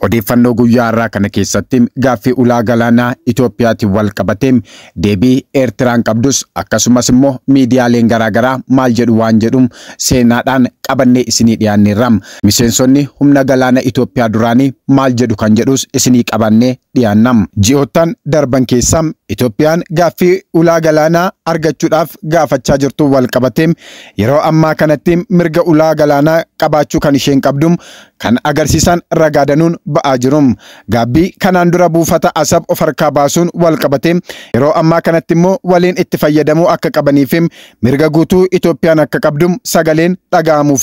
Odeeffannoo guyyaa har'aa kana keessatti gaaffii ulaa galaanaa Itoophiyaatiin wal qabatee deebii Eertiraan qabdus akkasumas immoo miidiyaaleen garaagaraa maal jedhu waan jedhu seenaadhaan qabannee isinii dhiyaanneerra. Miseensonni humna galaana Itoophiyaa duraanii maal jedhu kan jedhus isinii qabannee dhiyaanna. Ji'oottan darban keessa Itoophiyaan gaaffii ulaa galaanaa argachuudhaaf gaafachaa jirtu wal qabatee yeroo ammaa kanatti mirga ulaa galaanaa qabaachuu kan isheen qabdu kan agarsiisan ragaa danuun ba'aa jiru. Gaabbii kanaan dura buufata Asab of harkaa baasuun wal qabatee yeroo ammaa kanatti immoo waliin itti fayyadamuu akka qabaniif mirga guutuu Itoophiyaan akka qabdu sagaleen dhaga'amuuf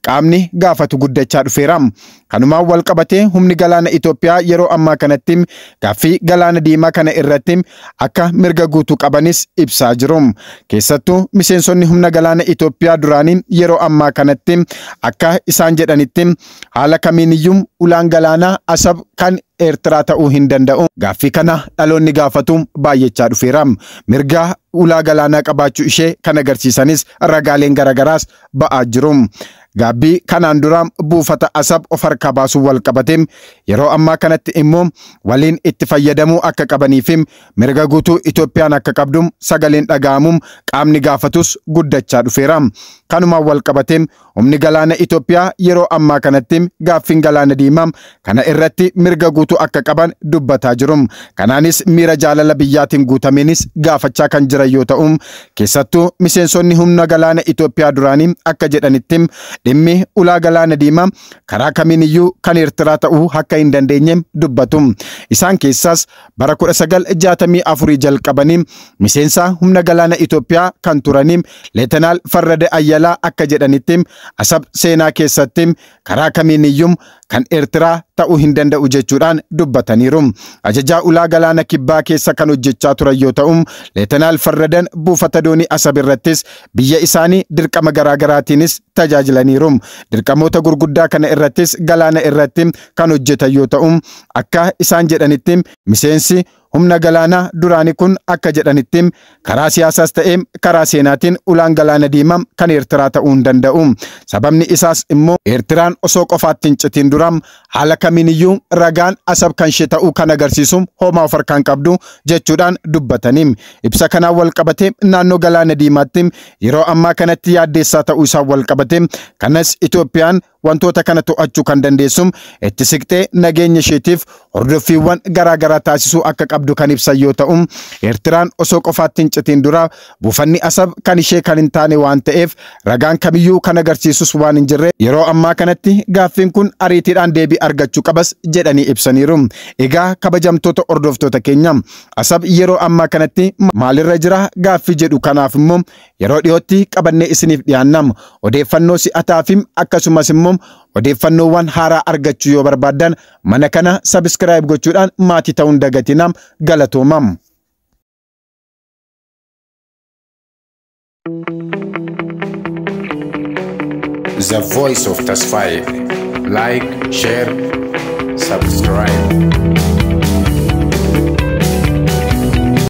qaamni gaafatu guddachaa dhufeera. Kanumaan wal qabatee humni galaana Itoophiyaa yeroo ammaa kanatti gaaffii galaana diimaa kana irratti akka mirga guutuu qabanis ibsaa jiru. Keessattuu miseensonni humna galaana Itoophiyaa duraanii yeroo ammaa kanatti akka isaan jedhanitti haala kamiiniyyuu ulaan galaanaa Asab kan Eertiraa ta'uu hin danda'u. Gaaffii kana dhaloonni gaafatu baay'achaa dhufeera. Mirga ulaa galaanaa qabaachuu ishee kan agarsiisanis ragaaleen garaagaraas ba'aa jiru. Gaabbii kanaan dura buufata Asab of harkaa baasuun wal qabatee yeroo ammaa kanatti immoo waliin itti fayyadamuu akka qabaniif mirga guutuu Itoophiyaan akka qabdu sagaleen dhaga'amuun qaamni gaafatus guddachaa dhufeera. Kanumaan wal qabatee humni galaana Itoophiyaa yeroo ammaa kanatti gaaffiin galaana diimaa kana irratti mirga guutuu akka qaban dubbataa jiru. Kanaanis miira jaalala biyyaatiin guutameenis gaafachaa kan jiran yoo ta'u, keessattuu miseensonni humna galaana Itoophiyaa duraanii akka jedhanitti dhimmi ulaa galaana diimaa karaa kamiiniyyuu kan Eertiraa ta'uu akka hin dandeenye dubbatu. Isaan keessaas bara 1964 jalqabanii miseensa humna galaana Itoophiyaa kan turanii Leetanaal Farrade Ayyalaa akka jedhanitti Asab seenaa keessatti karaa kamiiniyyuu kan Eertiraa ta'uu hin danda'u jechuudhaan dubbataniiru. Ajajaa ulaa galaana kibbaa keessa kan hojjechaa turan yoo ta'u, Leetanaal Farradan buufata doonii Asab irrattis biyya isaanii dirqama garaagaraatiinis tajaajilaniiru. Dirqamoota gurguddaa kana irrattis galaana irratti kan hojjetan yoo ta'u, akka isaan jedhanitti miseensi humna galaanaa duraanii kun akka jedhanitti karaa siyaasaas ta'ee karaa seenaatiin ulaan galaana diimaa kan Eertiraa ta'uu hin danda'u. Sababni isaas immoo Eertiraan osoo qofaatti hin citin dura haala kamiiniyyuu ragaan Asab kan ishee ta'uu kan agarsiisu homaa of harkaan qabdu jechuudhaan dubbatanii. Ibsa kanaan wal qabatee naannoo galaana diimaatti yeroo ammaa kanatti yaaddeessaa ta'uu isaa wal qabatee kanas Itoophiyaan wantoota kana to'achuu kan dandeessu itti siqtee nageenya isheetiif hordoffiiwwan garaagaraa taasisuu akka qabdu kan ibsan yoo ta'u, Eertiraan osoo qofaatti hin citin dura buufanni Asab kan ishee kan hin taane waan ta'eef ragaan kamiyyuu kan agarsiisus waan hin jirre yeroo ammaa kanatti gaaffiin kun ariitiidhaan deebii argachuu qabas jedhanii ibsaniiru. Egaa kabajamtoota hordoftoota keenya, Asab yeroo ammaa kanatti maalirra jira gaaffii jedhu kanaaf immoo yeroo dhiyootti qabannee isiniif dhiyaanna. Odeeffannoo si'ataa fi akkasumas immoo odeeffannoowwan haaraa argachuu yoo barbaaddan mana kana subscribe gochuudhaan maatii ta'uun dagatinaa. Galatoomam. The Voice of Tesfaye. Like, share, subscribe.